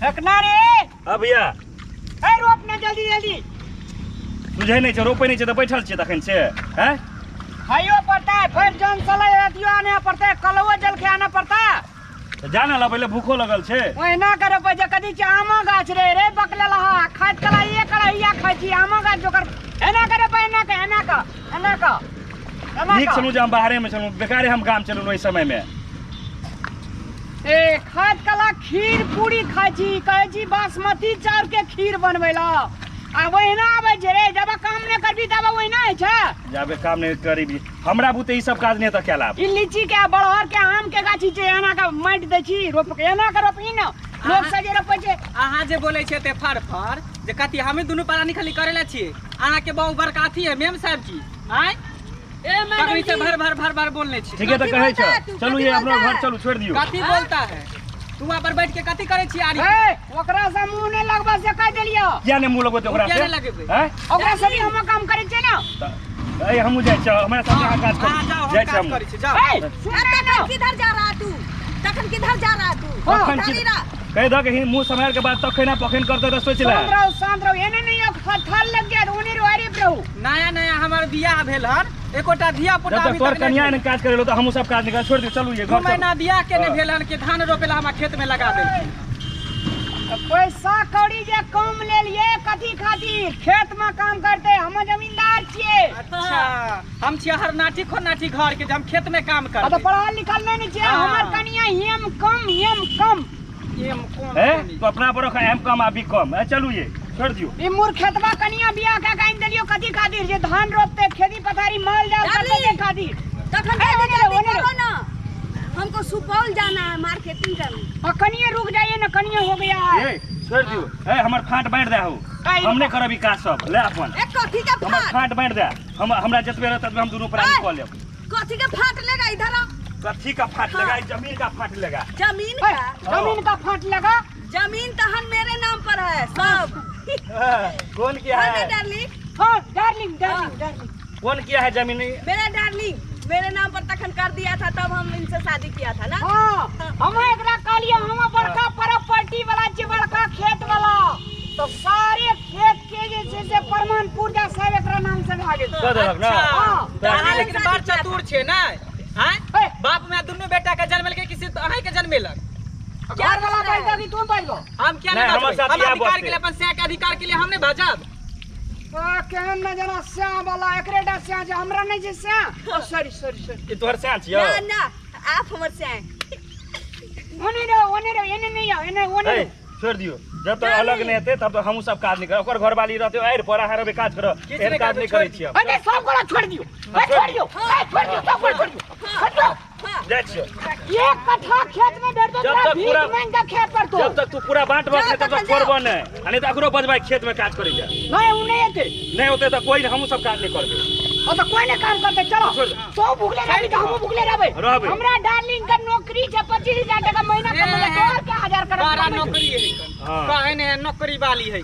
फेकना रे। हाँ भैया। ए रोप ना जल्दी जल्दी। बुझै नहि छै, रोपै नहि छै तऽ बैठल छियै तखन से, हैं? खाइयो पड़ता है, फिर जन सलाई अथियो आने पड़ता है, कलवो जल के आना पड़ता है। तऽ जा ने लबै लए, भूखो लगल छै। ओहिना करे पैसे कथी छै, आमो गाछ रे रे बकले लहा खाइत कला एक कढ़ैया खाइ छी आमो गाछ जोकर एना करे पै, एना के एना के एना के एना नीक के। छलहुँ जे हम बाहरे मे छलहुँ, बेकारे हम गाम चलहुँ ओहि समय मे। ए खाइत कला खीर पूरी खाइ छी, कहै छी बासमती चाउर के खीर बनबै ला, आ ओहिना आबै छै रे, जब काम नहि करबी तब ओहिना होइ छै। जाबे काम नहि करबी हमरा बुते ई सब काज नहि तऽ कैला। ई लीची के बड़हर के आम के गाछी छै, एना के माटि दै छी रोप के, एना के रोपी न लोक सब जे रोपै छै। अहाँ जे बोलै छियै ते फर फर जे कथी हमी दुनू प्राणी खाली करै ला छियै, अहाँ के बहु बड़का अथी है मेम साहब जी, आँय? ए मैडम तखनी से जी। भर भर भर भर बोलने छी। ठीके तऽ कथी कहै बोलता है छ। तू? चलू कथी ये अपना बोलता घर है? चलू, छोड़ि दियौ। कथी बोलता है तू? वहाँ पर बैठ के कथी करै छी आरी? ए ओकरा से मुंह नहि लगबा से कहि देलियौ। किया नहि मुंह लगबेतै ओकरा किया से? नहि लगेबै? आँय? ओकरा से भी हम काम करै छियै ने। तऽ ए हमहूँ जाइ छियै, हमरा साथे अहाँ काज करू। अहाँ जाओ, हम जाइ छियै काज हमहूँ। करै छी, जाओ। ए, सुन ए, ना। तखन किधर जा रहा तू? तखन किधर जा रहा तू? हाँ। तखन उधर ही रह। कहि दऽ कि मुंह सम्हारि के बाद तखन पखन करतै तऽ सोचि ले। शांत रहो, शांत रहो, एने नहीं हो, थाल लग गया, ओने रहो, अरे प्रभु। नया नया हमर बियाह भेल हन, एकोटा धिया पुता जब तक अभी तोहर तक नहि कनिया भेल। ने काज करेलो तऽ हमहूँ सब काज निकाल छोड़ि दियौ, चलू ये दू घर चलू। महीना बियाह के नहि हाँ। भेल हन कि धान रोपे ला हमरा खेत में लगा देलखिन। पैसा कौड़ी जे कम लेलिए कथी खातिर? खेत में काम करते, हम जमींदार छिए। अच्छा, हम छियै हर नाठी खो नाठी घर के, जे हम खेत में काम आ तऽ करबै। पढ़ल लिखल नहि ने छियै, हाँ। हमर कनिया एम कम एम कम। एम कम ए, कनी। तू अपना पर रख, एम कम आ बी कम। ए, चलू ये छोड़ दियौ। ई मूर्ख खेतबा कनिया बियाह कए के आनि देलियौ कथी खातिर? जे धान रोपते, खेती पथारी माल जाल करते डार्लिंग। ते खातिर। तखन ए, जल्दी ओने रहो, जल्दी ओने रहो। करो ना, हमको सुपौल जाना है मार्केटिंग करने। आ कनिया रुक जाइए ना, कनिया हो गया है। ए छोड़ दियौ। ए हमर फाट बांटि दे हौ, काहे? हम नहि करब ई काज सब, ले अपन। ए कथी के हमर फाट? फाट बांटि दे, हमरा जतबे रहत ततबे हम दुनू प्राणी ए। कऽ लेब। कथी के फाट लेगा? इधर आओ। कथी का फाट हाँ। लगा? ई जमीन का फाट लगा। जमीन ए, का? जमीन का फाट लगा। जमीन तो हम मेरे नाम पर है सब। हाँ, कौन किया हाँ है? ना डार्लिंग? हाँ, डार्लिंग, डार्लिंग, हाँ। डार्लिंग। कौन किया है जमीन? मेरा डार्लिंग मेरे नाम पर तखन कर दिया था, तब हम इनसे शादी किया था ना। हाँ, हम एकरा कहलिए हम बड़का प्रॉपर्टी वाला छी, बड़का खेत वाला, तो सारे खेत के जे छै से प्रमाण पुर्जा सब एकरा नाम से भए गेल। कऽ देलक ना? अच्छा। हाँ। तऽ अहाँ लेकिन बड़ चतुर छै ने, आँय? ए। बाप माय दुनू बेटा के जन्मेलकै कि सिर्फ अहीं के जन्मेलक? घर वाला बाजतौ कि तू बाजबो? हम किया नहीं, नहीं हमर बाजबै? साथ हम इएह अधिकार बजतै। के लिए, अपन स्या के अधिकार के लिए हम नहीं बाजब। आ, केहन न जना स्या वाला, एकरे टा स्या छै, हमरा नहि छै स्या। ओ, सॉरी, सॉरी, सॉरी। ई तोहर स्या छियौ? ना, ना, आप हमर स्या हैं। ओने रहो, ओने रहो, एने नहीं आओ, एने, ओने ए, रहो। छोड़ि दियौ, जब तक अलग नहि हेतै तब तक हमहूँ सब काज नहि करब। ओकर घरवाली रहतै आड़ि पर, अहाँ रहबै काज करब, किछु एहन नहि काज करबै, नहि करै छोड़ि छियै हम। अरे सब गोरा छोड़ि दियौ, ए, छोड़ि दियौ, ए, छोड़ि दियौ, सब गोरा छोड़ि दियौ, छोड़ि दियौ। हाँ। जाइ छियौ। एक कट्ठा खेत में भेटतो जब तोरा तक भीख पूरा- मांगि के खाय पड़तो। जब तक तू पूरा बाँटबह जाओ नहि तब तक तखन जाओ। छोड़बह नहि, आ नहि तऽ अकरो बजबै खेत में काज करै लए। नहीं, उ नहीं हेतै। नहि होतै तऽ कोइ हमहूँ सब काज नहि करबै। ओ तऽ कोइ नहि काम करतै, चलो। छोड़ दे। तो भुखले रहबी तऽ हमहूँ भुखले रहबै। रहबै। हमरा डार्लिंग के नौकरी छै 25,000 टका महीना कमेलै, तोहर के हजार करब बड़ा कमेतौ। नौकरी है। हाँ। कहे नहीं है, नौकरी वाली है।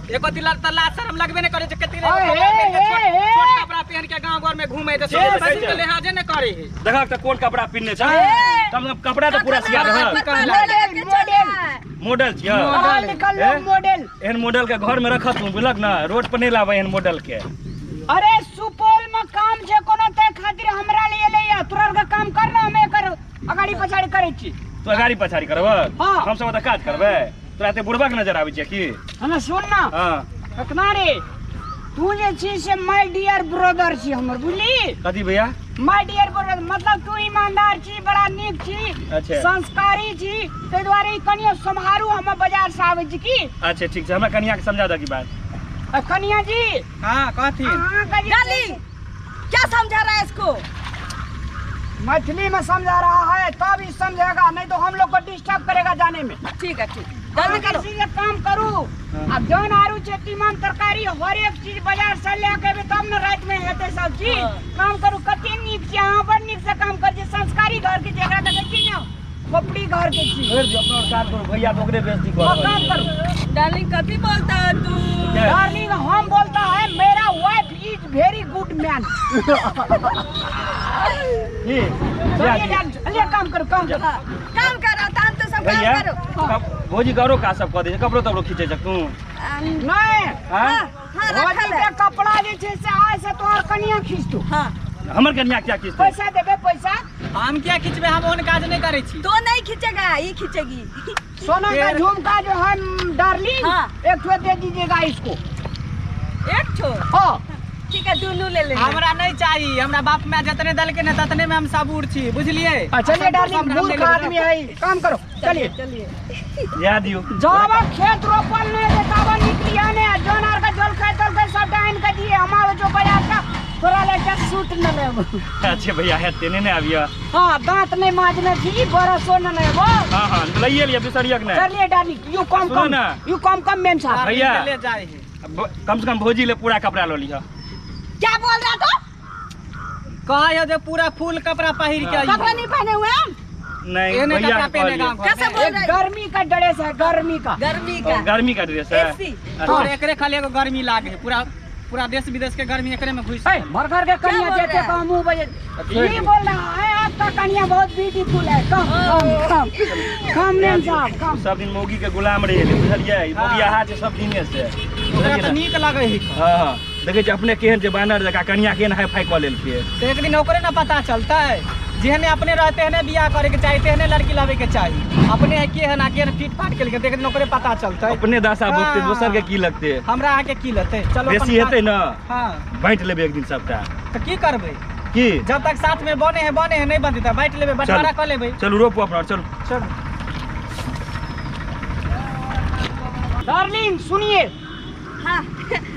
एको तिला त लाज शरम लगबे नहीं करे छै, कते ओए, कपड़ा पहिन के हे, छोट हे। छोट कपड़ा पहिन के गांव घर में घूमे छै, से तऽ शरीर के छै। लिहाजे नहीं करे है। देखक तऽ कोन कपड़ा पिन्हने छै, ए। तब कपड़ा तऽ पूरा सिया तखन रहल। हमर पर लगा के चल रहा है। मॉडल छियै। पढ़ल लिखल लोग ए? मॉडल। एहन मॉडल के घर में रखत तू, बुझलक ना, रोड पर नहीं लाबै एहन मॉडल के। अरे सुपौल में काम छै कोनो तै खातिर हमरा लिए ले आ, तोरा आर के काम कर ना, हम एकर अगाड़ी पछाड़ी करै छी। तू अगाड़ी पछाड़ी करबह? हाँ। हम सब ओतऽ काज करबै? तोरा एते बुढ़बा के नजर आबै छै की? हमे सुन ना। हाँ। कतना रे तू जे छी से माय डियर ब्रदर छी हमर, बुझली? कथी भैया? माय डियर ब्रदर मतलब तू ईमानदार छी, बड़ा नीक छी, अच्छा। संस्कारी छी, ताहि दुआरे ई कनियो सम्हारू, हम बाजार से आबै छी की? अच्छा ठीक छै, हमरा कनिया के समझा दऽ की बात। आ, कनिया जी। हाँ, कथी? अहाँ के जे डार्लिंग, क्या समझा रहा है इसको? मैथिली में समझा रहा है तब ही समझेगा, नहीं तो हम लोग को डिस्टर्ब करेगा जाने में। ठीक है, ठीक, जल्दी करो। किसी से काम करू। हाँ। अब जौन आरू छै तीमन तरकारी हर एक चीज बाजार से ले के एबै तब ने राति में हेतै सब चीज। हाँ। काम करू, कते नीक छै, अहाँ बड़ नीक से काम करै छी, संस्कारी घर के छै, एकरा देखै छी ने खोपड़ी घर के छी। छोड़ि दियौ, अपना और काज करू भैया, तो ओकरे बेइज्जती कऽ हाँ, रहल काम छै। करू। डार्लिंग कथी बोलता है तू? क्या? डार्लिंग हम बोलता है मेरा wife is very good man. की? चलिए, डार्लिंग, चलिए, काम करो, काम करो। हाँ, काम करो, तान तो सब काम भैया, करो। भौजी के आरो काज सब कऽ दै छै, कपड़ो तपड़ो खींचै छै तू? नहीं। हाँ? हाँ, भौजी रखल के है। कपड़ा जे छै से आइ से तोहर कनिया खींचतू। हाँ। हमर कनिया क्या खींचतै? पैसा देबे पैसा। हम किया खींचबे, हम ओहन काज नहीं करै छी। तो नहीं खींचेगा, ये खींचेगी। सोना का झुमका जो है डार्लिंग, हाँ। एक ठो दे दीजिएगा इसको। एक ठो? हाँ। ठीक है, दोनों ले लेंगे। हमरा नहीं चाहिए, हमरा बाप माय जतने दलके ने ततने में हम सबूर छी, बुझलिए? अच्छा, चलिए डार्लिंग, मूर्ख आदमी है, काम करो, चलिए। चलिए। जा दियो। जब खेत रोपल नहीं है तब निकलिया ने जौन आर का जल खाए तल के सब डाइन के दिए, हमारे जो बाजार का तोरा ले सूट न लेब। अच्छा भैया, हेते ने आबिया। हाँ, दांत नहीं माजने छी, बरसो न लेब। हाँ हाँ, लइए लिया, बिसरियक ने। चलिए डार्लिंग, you कम सुनो कम, ना। You कम कम मेम साहब। भैया। ले जाए है। कम से कम भौजी ले पूरा कपड़ा लो लिहा। क्या बोल रहा था? कहे जे पूरा फुल कपड़ा पहिर के आई। कपड़ा नहीं पहने हुए हम? नहीं, एने भैया कपड़ा के पहने कहलिए। गाँव घर कैसे में। बोल एक रहे? गर्मी का ड्रेस है, गर्मी का। गर्मी का। गर्मी का ड्रेस है। एसी। अच्छा। और एकरे खाली एगो गर्मी लागे है, पूरा पूरा देश विदेश के गर्मी एकरे में घुस। ए, भर घर के कन्या क्या बोल जेते रहा है? कम मुंह बजे। अच्छा। ये बोल रहा है आपका कन्या बहुत ब्यूटीफुल है। कम कम कम कम मेम साहब, कम। सब दिन मौगी के गुलाम रहे ले, बुझलिए? ई मौगी अहाँ छै सब दिने से। ओकरा तऽ नीक लगै है। हाँ, हाँ। देखै छी अपने केहन छै बानर जकाँ, कनिया केहन हाई फाई कऽ लेलकै। तऽ एक दिन ओकरे ने पता चलतै, जेहने अपने रहते तेहने बियाह करे के चाही, तेहने लड़की लाबे के चाही। अपने है केहन आ केहन फीट फाट केलकै, तऽ एक दिन ओकरे पता चलतै। अपने दशा भोगतै, हाँ। दोसर के की लगतै? हमरा अहाँके की लेतै? चलो अपन बेसी हेतै ने? हाँ। बाँटि लेबै एक दिन सबटा। तऽ की करबै? की? जब तक साथ में बने है बने है, नहीं बनते तऽ बाँटि लेबै, बंटवारा कऽ लेबै। चलू रोपू अपना, चलू। चलू। डार्लिंग सुनिए। हाँ।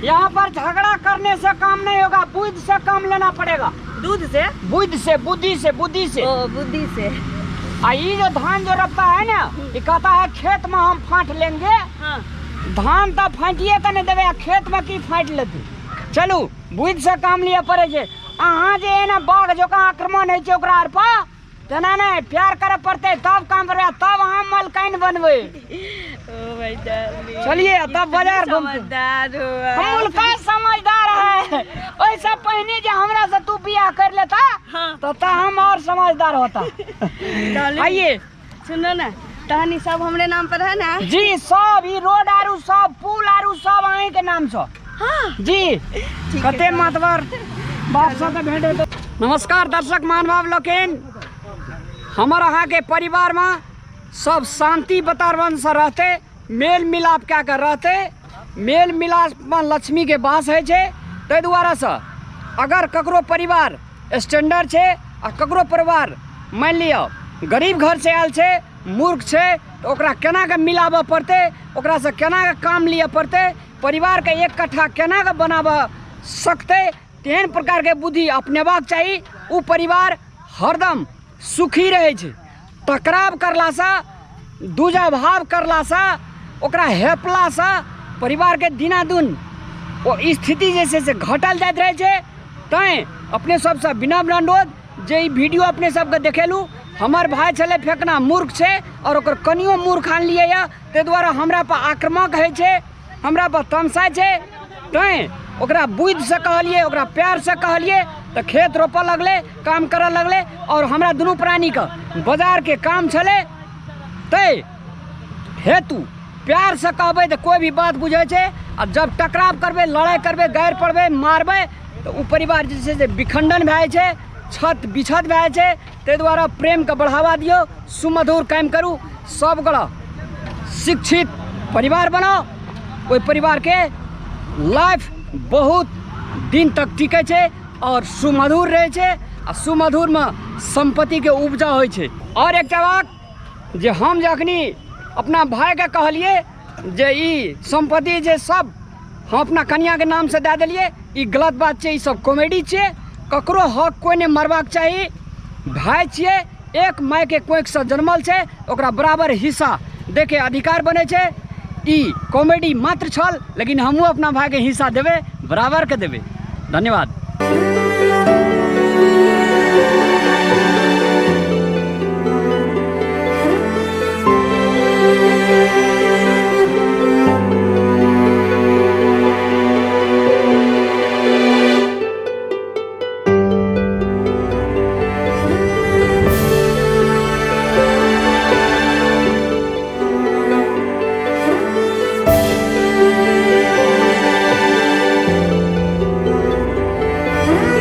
यहाँ पर झगड़ा करने से काम नहीं होगा, बुद्धि से काम लेना पड़ेगा। दूध से? बुद्धि से, बुद्धि से, बुद्धि से। ओ, बुद्धि से। आ ये जो धान जो रोपता है ना, ये कहता है खेत में हम फाँट लेंगे। हाँ। धान तो फाँटिए के नहीं देवे, खेत में की फाँट लेते। चलू, बुद्धि से काम लिए पड़े छे। अहाँ जे एना बाघ जकाँ आक्रमण होइ छै ओकरा आर पर, तेना नहीं प्यार करे पड़ते तब काम करबे, तब अहाँ मलकाइन बनबै। ओ भाई डार्लिंग। चलिए, तब बाजार घूमते। समझदार हो आप। हम मुल्का समझदार है। ओइसे पहिने जे हमरा से तू बियाह कर लेता, हाँ। तो हम और समझदार होता। डार्लिंग, आइए। सुनो ना, तहन सब हमरे नाम पर है ना? जी, सब ई रोड आरू सब पुल आरू सब अहीं के नाम से। हाँ। जी। ठीक है, कते मातवर बाप से तो भेंट हेतै। नमस्कार दर्शक महानुभाव लोकिन, हमर अहाँ के परिवार में सब शांति वातावरण से रहते, मेल मिलाप कए के रहते। मेल मिलाप में लक्ष्मी के वास होइ छै। ताहि दुआरे से अगर ककरो परिवार स्टैंडर्ड छै आ ककरो परिवार मानि लिअ गरीब घर से आयल छै, मूर्ख छै, तऽ ओकरा केना कऽ मिलाबऽ पड़तै, ओकरासँ केना कऽ काम लिअ पड़तै, परिवारके एक कट्ठा केना कऽ बनाबऽ सकतै, तेहन प्रकारके बुद्धि अपनेबाक चाही। ओ परिवार हरदम सुखी रहै छै। टकराव करलासँ, दूजा भाव करलासँ, ओकरा हेपलासँ परिवारके दिनादुन ओ स्थिति जे छै से घटल जाइत रहै छै। तैँ अपने सबसँ विनम्र अनुरोध जे ई वीडियो अपने सबके देखेलहुँ, हमर भाय छलै फेकना मूर्ख छै आओर ओकर कनियो मूर्ख आनलियै यऽ, ताहि दुआरे हमरा पर आक्रामक होइ छै, हमरा पर तमसाइ छै। तैँ ओकरा बुद्धिसँ कहलियै, ओकरा प्यारसँ कहलियै तऽ खेत रोपऽ लगलै, काम करऽ लगलै। आओर हमरा दुनू प्राणीके बाजारके काम छलै, ताहि हेतु प्यारसँ कहबै तऽ कोइ भी बात बुझै छै। आ जब टकराव करबै, लड़ाइ करबै, गारि पड़बै, मारबै, तऽ ओ परिवार जे छै से विखंडन भए जाइ छै, छत बिछत भए जाइ छै। ताहि दुआरे प्रेमके बढ़ावा दियौ, सुमधुर काम करू, सब गोटा शिक्षित परिवार बनाउ। ओहि परिवारके लाइफ बहुत दिन तक टिकै छै आओर सुमधुर रहै छै, आ सुमधुरमे सम्पत्तिके उपजा होइ छै। आओर एकटा बात जे हम जखनी अपना भाइके कहलियै जे ई सम्पत्ति जे सब हम अपना कनियाके नामसँ दए देलियै, ई गलत बात छै, ई सब कॉमेडी छियै। ककरो हक कोइ नहि मरबाक चाही। भाय छियै, एक मायके कोखिसँ जन्मल छै, ओकरा बराबर हिस्सा दैके अधिकार बनै छै। ई कॉमेडी मात्र छल, लेकिन हमहूँ अपना भायके हिस्सा देबै, बराबरके देबै। धन्यवाद।